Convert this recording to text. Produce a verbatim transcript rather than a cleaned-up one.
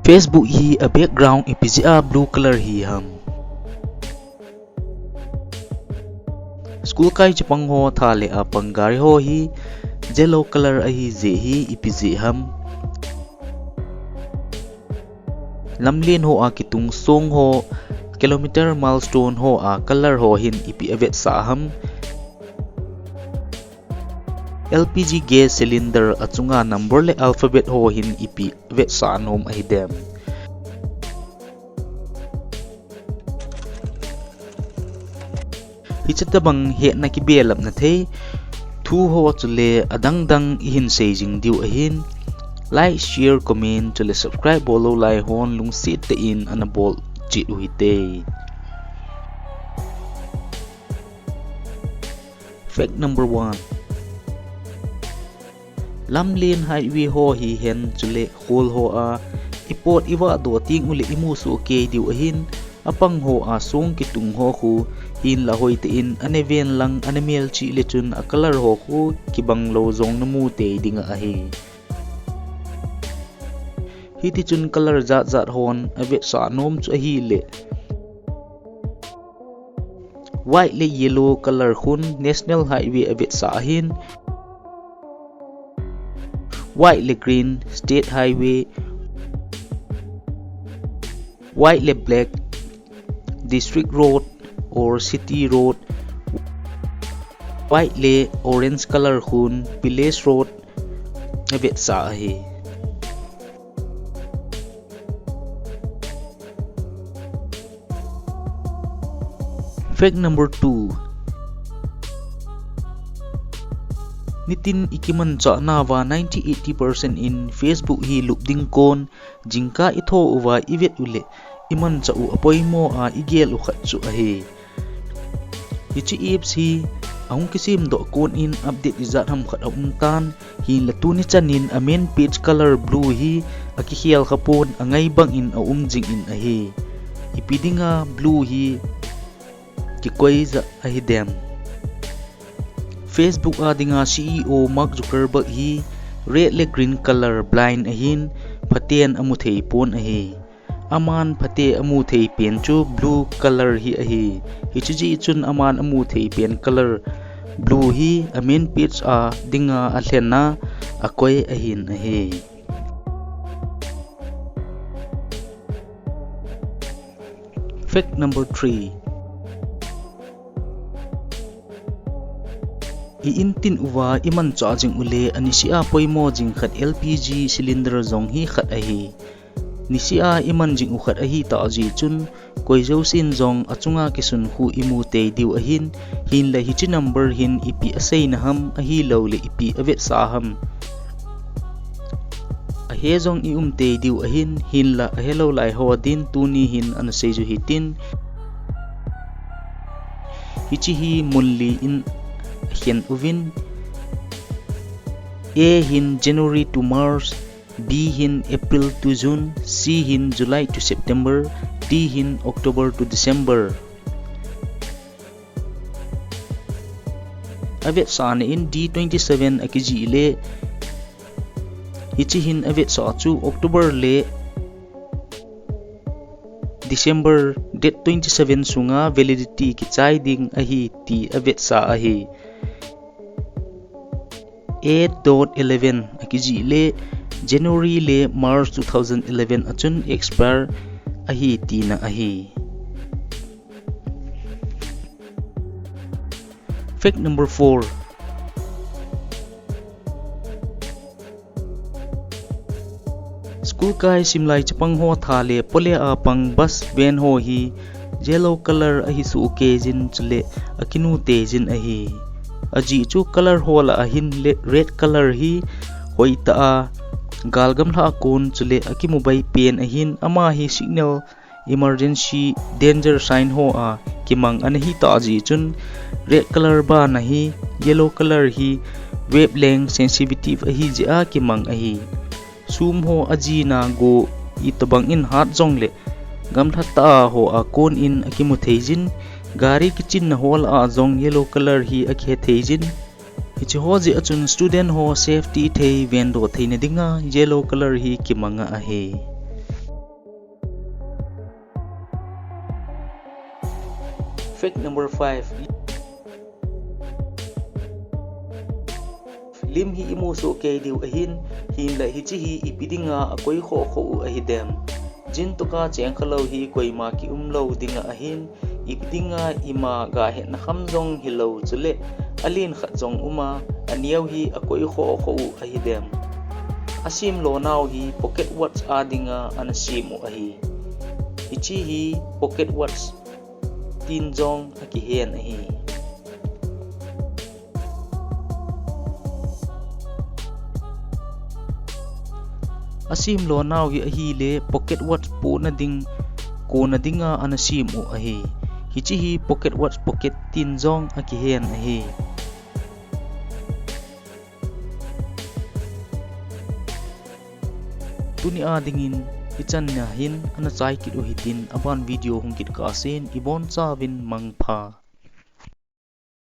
Facebook hi a background ipi jeh a blue color hi ham. School kai chapang ho tha le a pang gari ho hi yellow color ahi jeh hi ipi jeh ham. Lamlen ho a kitung song ho, kilometer milestone ho a color ho hin ipi avetsah ham. L P G gas cylinder achunga number le alphabet ho hin ipi avetsah nom ahi dem. Hiche tabang hetna kibelapna thei thu ho chule adang dang ihin sei jing diu ahin, like, share, comment chule subscribe bol lou lai hon lungset tah in ana bol cheh u hite. Fact number one. Lamlen highway ho hihen chule khol ho a ipot ivah doh teng uleh imu soh kei diu ahin, apang ho a song kitung ho khu hinlah hoitah in ana ven lang ana melchih le chun a color ho khu kibang lou jong namu tei ding ahi. Hiti chun color jat jat hon avetsah nom chu ahileh, white le yellow color khun National Highway avetsah ahin, white le green State Highway, white le black District Road or City Road, white le orange color khun Village Road avetsah ahi. Fact number two. Nitin ikimanchah nauva ninety eighty percent in Facebook hi lup ding kon, jingkah itho uva ivet uleh imanchah u apoimo a igel u khat chu ahi. Hiche apps hi ahung kisemdoh kon in update ijat ham khat aum tan, hinlah tuni chan in a main page color blue hi akikhel kha pon, angai bang in aum jing in ahi. Ipi dinga blue hi kikoi jeh ahi dem. Facebook a dinga C E O Mark Zuckerberg hi red le green color blind ahin, phaten amu thei pon ahi. Aman phate amu thei pen chu blue color hi ahi. Hiche jeh chun aman amu thei pen color blue hi a main page a dinga alhen a akoi ahin ahi. Fact number three. I intin uva imanchah jing uleh anisea poimo jing khat L P G cylinder jong hi khat ahi. Nisea iman jing u khat ahitah jeh chun, koi jousen jong achunga kisun khu imu tei diu ahin, hinlah hiche number hin ipi aseina ham ahilouleh ipi avetsah ham ahe jong ium tei diu ahin, hinlah ahelou lai ho din tuni hin ana seiju hitin. Hiche hi mun li in akhen uvin, A hin January to March, B hin April to June, C hin July to September, D hin October to December. Avetsahna in D twenty seven akijih le, hiche hin avetsah chu October le December date twenty seven sunga validity kichai ding ahi ti avetsah ahi. A dot eleven akijih le January le March two thousand eleven achun expire ahi tina ahi. Fact number four. School kai simlai chapang ho tha le pole a pang bus van ho hi yellow color ahi soh kei jin chule akinu tei jin ahi. Ajeh chu color ho lah a hin le red color hi hoitah a gal gamlha a kon chule akimu bai pen ahin, ama hi signal emergency danger sign ho a kimang ana hitah jeh chun red color bana hi yellow color hi wavelength sensitive ahi jeh a kimang ahi. Sum ho ajina go itobang in hat jongle gamlha tah a ho a kon in akimu thei jin, gari kichinna ho lah a jong yellow color hi akihe thei jin. Hiche ho jeh a chun student ho safety thei vendoh theina dinga yellow color hi kimanga ahi. Fact number five. Lim hi imu soh kei diu ahin, hinlah hiche hi ipi dinga akoi khoh khoh u ahidem. Jean toka cheng khalou hi koima kium lou dinga ahin, ipi dinga ima gahetna kham jong hilou chule alen khat jong uma, aneo hi akoi khoh khoh u ahidem. Asemlo nau hi pocket watch a dinga ana sem u ahi. Hiche hi pocket watch tin jong akihen ahi. Asemlo nau hi ahile pocket watch pohna ding, kona dinga ana sem u ahi. Hiche hi pocket watch pocket tin jong akihen ahi. Tuni a dingin ichan na hin ana chai kit u hitin, aban video hung kit kah sen ibonchauvin mangpha.